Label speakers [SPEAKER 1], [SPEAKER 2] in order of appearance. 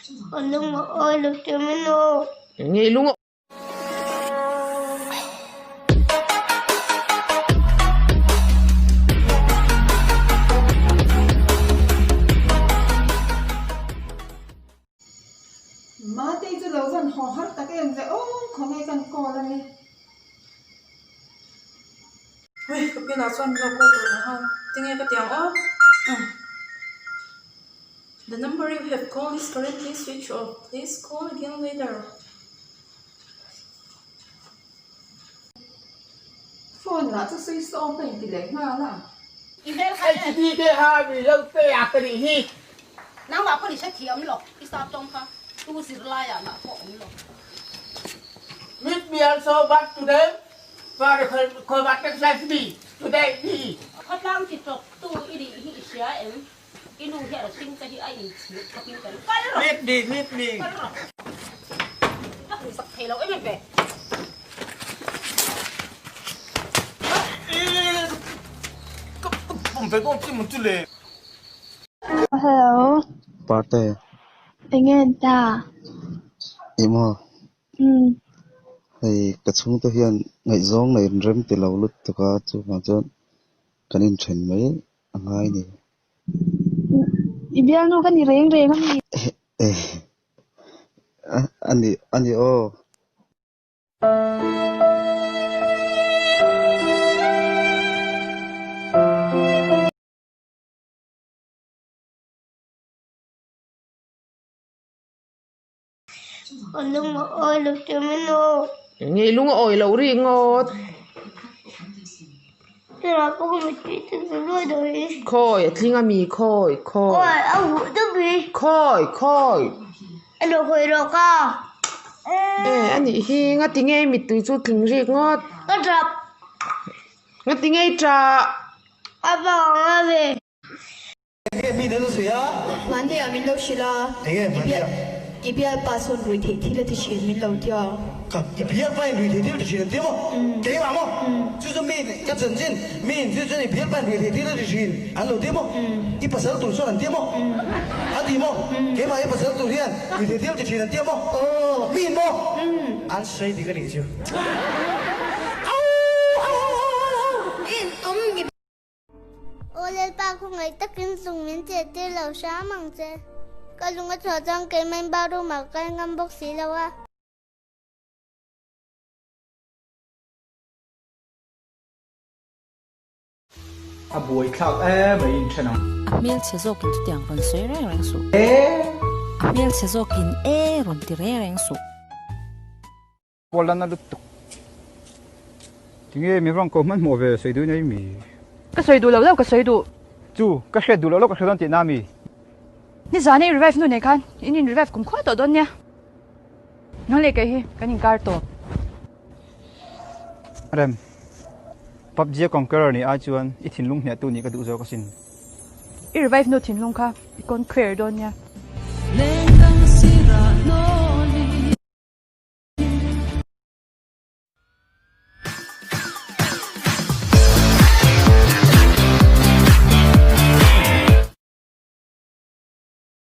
[SPEAKER 1] Lung a awi lo che min aw.
[SPEAKER 2] Nge lung a
[SPEAKER 3] Matei chu lo van haw har tak em ve aw khawnge kan call a ni.
[SPEAKER 4] Hei ka pinah chuan min lo call tawh reng a tinge ka ti ang aw umm The number you have called is currently switched off please call again later.
[SPEAKER 3] Phone lah chu switch off a inti leh nghal a.
[SPEAKER 5] Nangmah pawh i hrethiam lo, i sap tawng kha tu zirlaiah lah pawh awm lo.
[SPEAKER 6] Meet me also but today for the Khawi me today me.
[SPEAKER 5] Khawtlang ti tawp tu i nih hi i hria em? I nu hian a hring te hi a inchhir khawpin ka ring. Kal rawh!
[SPEAKER 6] Meet me, meet me.
[SPEAKER 5] Kal rawh! Ka hmu sak thei lo em em ve.
[SPEAKER 1] Hello.
[SPEAKER 7] Parte.
[SPEAKER 1] Enge an ta?
[SPEAKER 7] Ih maw?
[SPEAKER 1] Umm.
[SPEAKER 7] Hei ka chhungte hian ngaihzawng nei an rem ti lo lutuk a, chuvang chuan kan inthen mai a ngai ni.
[SPEAKER 1] I bialnu ka ni reng reng a mi?
[SPEAKER 7] A ni a ni aw.
[SPEAKER 1] Lung a awi lo che min aw.
[SPEAKER 2] Nge lung a awi lo ri ngawt.
[SPEAKER 1] Tunah pawh ka mittui chu zu luai dawn hi.
[SPEAKER 2] Khawi a tling a mi khawi khawi.
[SPEAKER 1] Awi a huh dup hi.
[SPEAKER 2] Khawi khawi.
[SPEAKER 1] A lo hawi rawh ka.
[SPEAKER 2] E a nih hi ngati nge mittui chu tling rik ngawt.
[SPEAKER 1] Ka tap.
[SPEAKER 2] Ngati nge i tah.
[SPEAKER 1] A vang a ve.
[SPEAKER 8] Mahnia min lo hrilh a, i bialpa sawn rui theih thil a ti thin min lo ti a.
[SPEAKER 9] I bialpa in rui theih thil a ti thin an ti maw? Keimah maw? Chu chu mi ka chanchin, mi in chu chuan i bialpa in rui theih thil a ti thin an lo ti maw? I pasal tur chuan an ti maw? An ti maw? Keimah i pasal tur hian rui theih thil a ti thin an ti maw? Mi in maw? An sawi dik a nih chu.
[SPEAKER 1] Aw Lalpa khawngaih takin zung min che tir lo hram ang che. Ka lung a chhuah chuan keimah in bathroom ah ka kal ngam bawk si lo a.
[SPEAKER 10] A buai thlak em mai in then ang.
[SPEAKER 11] A hmelchhe zawkin chutiang rawn sawi reng reng suh. A hmelchhe zawkin e rawn ti reng reng suh.
[SPEAKER 10] Kuala na lutuk. Tinge mi vang ko hmanhmawh ve sawi duh nei mi?
[SPEAKER 12] Ka sawi duh lo lo ka sawi duh.
[SPEAKER 10] Chu, ka hriat duh lo lo ka hre dawn tihna mi?
[SPEAKER 12] Nizan i revive nu nei khan in in revive kum khua tawh dawn nia. Nang leh kei hi kan inkar tawp.
[SPEAKER 10] Rem, PUBG a conqueror nih ai chuan i thinlung hniahtu nih ka duh zawk asin.
[SPEAKER 12] I revive nu thinlung kha i conquer dawn nia.